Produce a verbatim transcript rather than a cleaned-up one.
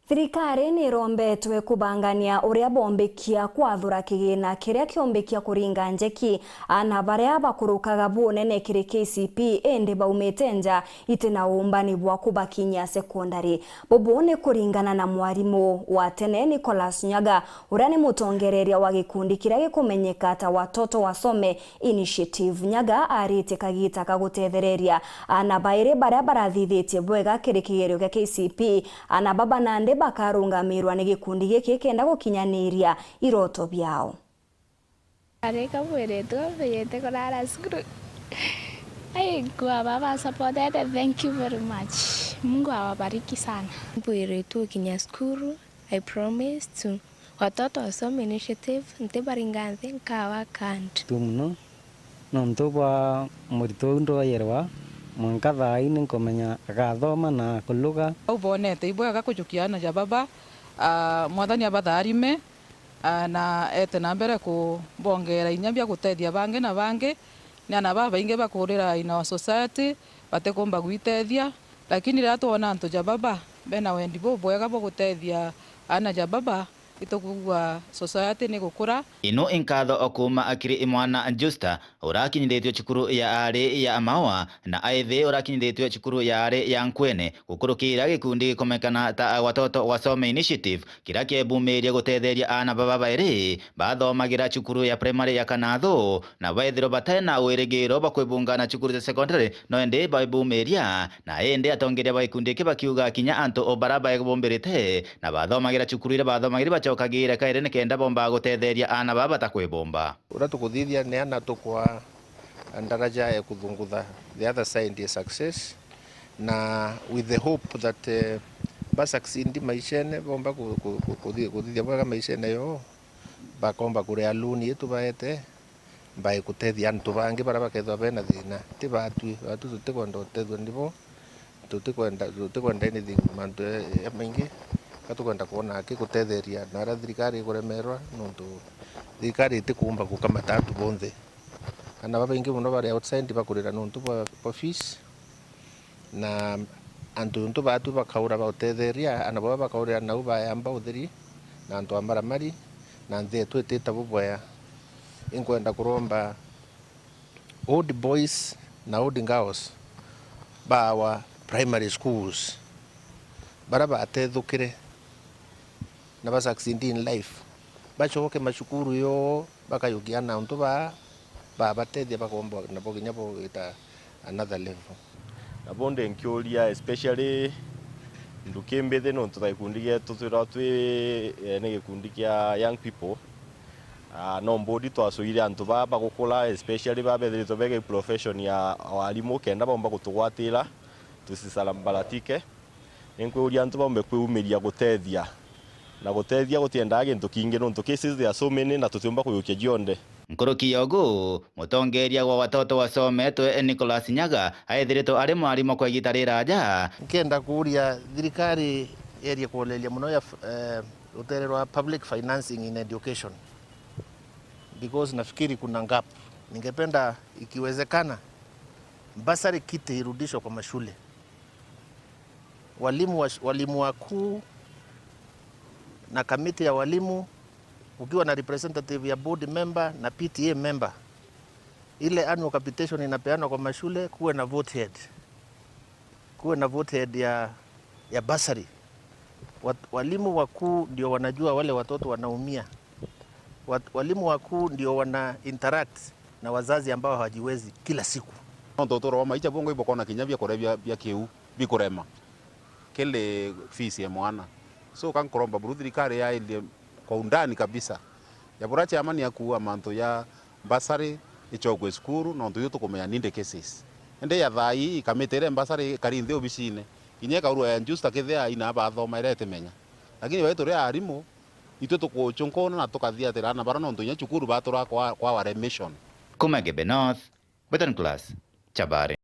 Thirikari ni irombetwe kubangania uria bombikia kwathura kigina kiria kiombikia kuringa njeki aana baria bakurukaga bunene kiri K C P, indi baumite nja iti na uumbani bwa kubakinyia sekondari. Bubu ni kuringana na mwarimu wa tene Nicholas Nyaga, uria ni mutongereria wa gikundi kiria gikumenyeka ta Watoto Wasome Initiative. Nyaga aritie kagita ka gutethereria aana bairi baria barathithitie bwega kiri kigerio gia K C P. Aana baba nandi bakarungamirwa ni gikundi giki kenda gukinyaniria iroto biao. Arika bwiritwe biyite kurara cukuru. Ai, kwa baba supportete, thank you very much. Mungu awabariki sana. Bwiritwe ukinya cukuru, I promise to Watoto Wasome Initiative, ntibaringa nthi, nkawa kand. Tu muno, nontu bwa murito uu ndwayerwa, mwanka thaa ii ninkumenya agathoma na kuluga. Au bonete ibwega kujukia aana ja baba, ah, Mwathani abatharime, ah, na ete na mbere kubongera inya bia gutethia bangi na bangi. Ni aana babaingi bakurira in our society, batikumba gwitethia, lakini riria twona antu ja baba bena wendi bubwega bwa gutethia aana ja baba, itukwigua society ni gukura. Ino inkatho o kuuma akiri imwana Justa, urakinyithitue cukuru ya ari ya Maua, na Aithi urakinyithitue cukuru ya ari ya Nkwene, gukurukira gikundi gikomekana ta Watoto Wasome Initiative, kiria kiebumiria gutetheria aana baba bairi bathomagira cukuru ya primary ya Kanathu, na baithirwa batena wirigiro bwa kwibunga na cukuru cia secondary, no indi baibumiria. Na indi atongeria ba gikundi giki bakiuga kinya antu o bara baebumbirite na bathomagira cukuru iria bathomagire bacokagire kairi nikenda bomba gutetheria aana baba batakwibumba. Uria tukuthithia ni ana tukwa daraja ya kuthungutha the other side ya success, na with the hope that, eh, ba succeed maishene, bomba ku-, ku-, ku-, kuthi-, kuthithia bwega maishene yoo, bakomba kuria loan ii tubaete, mbae kutethia antu bangi baria bakethirwa bena thina. Ti baatwi, baatwi tutikwenda utethua nibo, tutikwenda, tutikwenda anything, mantu ya, ya maingi, ka tukwenda kwona aki gutetheria na aria thirikari ikuremerwa, nontu thirikari itikuumba gukamata antu bonthe. Aana babaingi mono bari outside bakurira nontu bwa, bwa fees. Na antu ntu baatu bakaura bautetheria, ana baba bakaurira nau bayamba utheri, na antu a maramari, na nthi yetu itita bubwea. Inkwenda kuromba old boys na old girls ba our primary schools, bara batethukire na ba succeed in life, bacoke macukuru yoo, bakayukia na untu baa, babatethia bakomba nabo kinya bogita another level. Na bondi nkiuria, especially nduki mbithi, nontu ta gikundi gietu twirwa twi, eh, ni gikundi kia young people. Ah, no mbodi twacwire antu baa bagukura, especially baa bethiritwe bega profession ya warimu, kenda bomba gutugwatira tusisarambaratike. Ni nkwiuria antu baumbe kwiumiria gutethia, na gutethia gutiendaga gintu kingi, nontu cases there are so many na tutiumba kuyukia jionthe. Nkuruki ya ugu, mutongeria wa Watoto Wasome Initiative Nicholas Nyaga aithiritwe ari mwarimu kwa igita riraja. Nkenda kuuria thirikari yerie kuoleria mono ya f-, eh, rutere rwa public financing in education, because nafikiri kuna gap. Ningependa ikiwezekana bursary kiti irudishwe kwa mashule. Walimu wa sh-, walimu wakuu na kamiti ya walimu, ukiwa na representative ya board member na P T A member, ile annual capitation inapeanwa kwa mashule, kuwe na vote head. Kuwe na vote head ya, ya bursary. Wat-, walimu wakuu ndio wanajua wale watoto wanaumia. Wat-, walimu wakuu ndio wana interact na wazazi ambao hawajiwezi kila siku. Nontu utuuro bwa maisha bwongo ibukona kinya bia kuria bia, bia kiu bikurema kiri fees ya mwana. So, ka nkuromba buru thirikari yairie kwa undani kabisa. Ya bura chairman akuua mantu ya bursary ichokwe cukuru, nontu ithu tukumenya ni the cases. Indi ya thaa ii, ikamite iria bursary ikari nthi obicine, kinya ikaurwa ya Justa kethia aina bathoma iria itimenya. Lakini baitu ria arimu, itwe tukuchunkuna na tukathiatira aana bara nontu inya cukuru batura kwa, kwa our mission. Kuma Igembe North, Beton Class, Chabari.